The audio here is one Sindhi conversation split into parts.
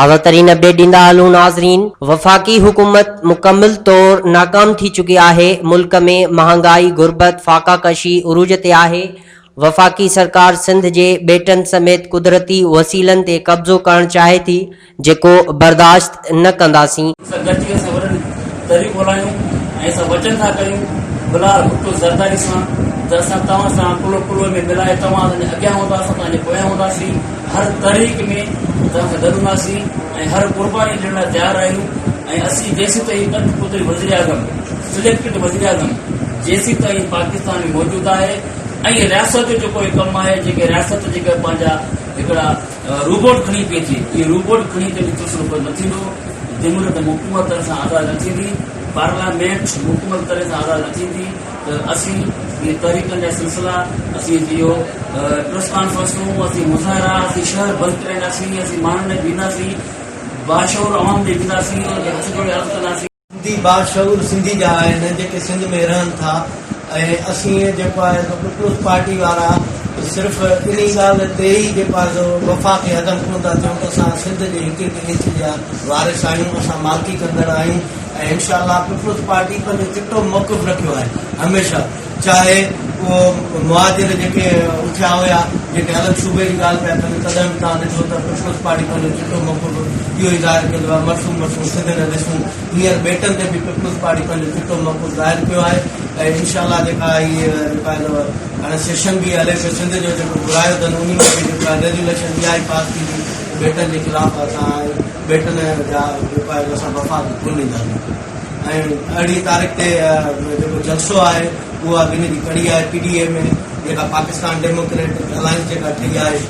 تازه ترين اپڊيٽ ڏيندا هلون ناظرين وفاقي حڪومت مڪمل طور ناڪام ٿي چڪي آهي ملڪ ۾ مهانگائي غربت فاقا ڪشي عروج تي آهي وفاقي سرڪار سنڌ جي ٻيٽن سميت قدرتي وسيلن تي قبضو ڪرڻ چاهي ٿي جيڪو برداشت نه ڪنداسين. سان گڏجي اسان وڏن تحريڪون هلايون ۽ اسان وچن ٿا ڪريون بلاول ڀٽو زرداري سان ته اسان توهان سان ڪلهو ڪلهو ۾ ملائي توهان اسان جي اڳيان هوندا اسان توهان جي پويان هونداسين هر تحريڪ ۾ توهان سان گڏ هونداسين ۽ هر قرباني ڏيڻ لاء تيار آهيون ۽ اسين جيسيتائين ڪٺ پتلي وزيراعظم سليڪٽڊ وزيراعظم جيسيتائين پاڪستان ۾ موجود آهي ۽ رياست جو جيڪو هي ڪم آهي جيڪي رياست جيڪي پنهنجا هڪڙا روبوٽ کڻي پئي اچي، اهي روبوٽ کڻي ڪري سلسلو بند نه ٿيندو، جمهوريت مڪمل طرح سان آزاد نه ٿيندي، پارليامينٽ مڪمل طرح سان آزاد نه ٿيندي ته اسين اهي تحريڪن جا سلسلا، اسين اهو پريس ڪانفرنسون، اسين مظاهرا، اسين شهر بند ڪرائينداسين، اسين ماڻهن ڏي وينداسين، باشعور عوام ڏي وينداسين، انهن کي هٿ جوڙي عرض ڪنداسين. سنڌي باشعور سنڌي جا آهن جيڪي سنڌ ۾ رهن ٿا ۽ اسين جيڪو آهي سو پيپلز پارٽي وارا صرف انهي ڳالهه تي ئي جيڪو آهي سو وفاق کي هضم ڪونه ٿا ٿيون ته اسان سنڌ جي هڪ هڪ انچ جا وارث آهيون اسان مالڪي ڪندڙ آهيون ۽ انشاء الله پيپلز پارٽي پنهنجو چٽو موقف رکيو آهي هميشه چاهي اهو مهاجر جيڪي اٿيا هيا، جيڪي الڳ صوبي جي ڳالهه پيا ڪن، تڏهن به توهان ڏٺو ته پيپلز پارٽي پنهنجو چٽو موقف اهو ئي ظاهر ڪيو ته مرسون مرسون سنڌ نه ڏسون. هينئر ٻيٽن تي به پيپلز پارٽي پنهنجو چٽو موقف ظاهر ڪيو آهي ۽ انشاء الله جيڪا هي جيڪا هاڻي سيشن به هلي پيو سنڌ جو جيڪو گهرايو اٿن انهي ۾ به جيڪو آهي ريزوليشن اها ئي پاس ٿيندي ته ٻيٽن جي خلاف اسان ٻيٽن جا جيڪو آهي اسان وفاق کي ڪونه ڏينداسين. ۽ ارڙهين تاريخ تي جيڪو جلسو آهي اها به ان جي ڪڙي آهي پي ڊي اي ۾ جيڪا پاڪستان ڊيموڪريٽڪ الائنس جيڪا ٺهي آهي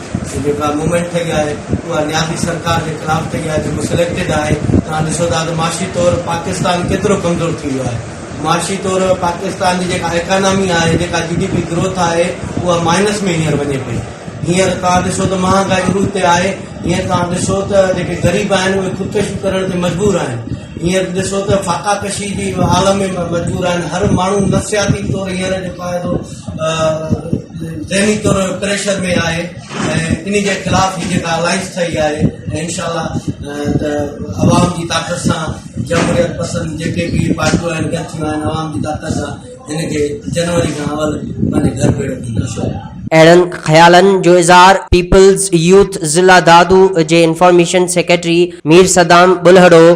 جيڪا موومينٽ ٺهي آهي اها نيازي سرڪار جي خلاف ٺهي آهي جيڪو سليڪٽيڊ آهي توهان ڏسو ٿا ته معاشي طور پاڪستان ڪيترو ڪمزور ٿي ويو آهي معاشي طور پاڪستان جي جيڪا ايڪانامي آهي جيڪا جي ڊي پي گروٿ آهي اها مائنس ۾ هينئر وڃي پئي هينئر توهان ڏسو ته مهانگائي عروج تي آهي هينئر توهان ڏسو ته جيڪي غريب آهن اهي خودڪشيون ڪرڻ تي مجبور آهن هينئر ڏسو ته فاقا ڪشي جي عالم ۾ مجبور آهن هر ماڻهو نفسياتي طور هينئر جيڪو آهي سو ذهني طور پريشر ۾ آهي ۽ انهي جي خلاف هي جيڪا الائنس ٺهي آهي ۽ انشاء الله ته عوام جي طاقت سان جمهوريت پسند جيڪي به پارٽيون آهن گڏ ٿيون آهن عوام جي طاقت سان هن کي جنوري کان اول پنهنجي گهر ڀيڙو ڪنداسين. اهڙن خيالن جو اظهار پيپلز يوٿ ضلع دادو جي information secretary Mir Saddam Balhoro,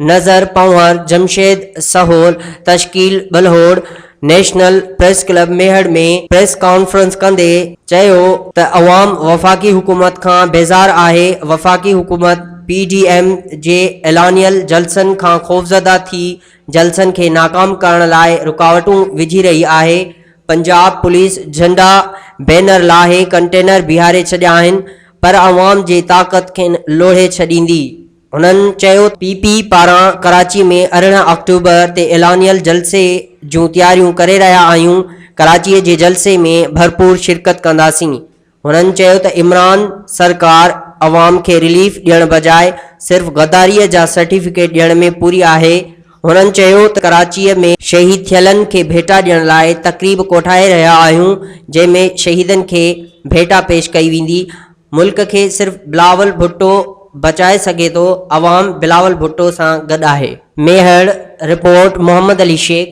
Nazar Panhwar, Jamshed Sahol, Tashkeel Balhor, national press club Mehar ۾ press conference ڪندي چيو ته عوام وفاقي حڪومت کان بيزار آهي، وفاقي حڪومت پي ڊي ايم جي اعلانيل جلسن کان خوفزده ٿي جلسن کي ناڪام ڪرڻ لاء رڪاوٽون وجهي رهي آهي، پنجاب پوليس جهنڊا بينر لاهي ڪنٽينر بيهاري ڇڏيا آهن پر عوام جي طاقت کين لوڙهي ڇڏيندي. هنن چيو ته پي پي پاران ڪراچي ۾ 18 آڪٽوبر تي اعلانيل جلسي جون تياريون ڪري رهيا آهيون، ڪراچي جي جلسي ۾ ڀرپور شرڪت ڪنداسين. هنن چيو ته عمران سرڪار عوام کي رليف ڏيڻ بجاء صرف غداري جا سرٽيفڪيٽ ڏيڻ ۾ پوري آهي، هنن چيو ته ڪراچي ۾ شهيد ٿيلن کي ڀيٽا ڏيڻ لاء تقريب ڪوٺائي رهيا آهيون جنهن ۾ شهيدن کي ڀيٽا پيش ڪئي ويندي، ملڪ کي صرف بلاول ڀٽو بچائي سگهي ٿو، عوام بلاول ڀٽو سان گڏ آهي. ميهڙ، رپورٽ، محمد علي شيخ.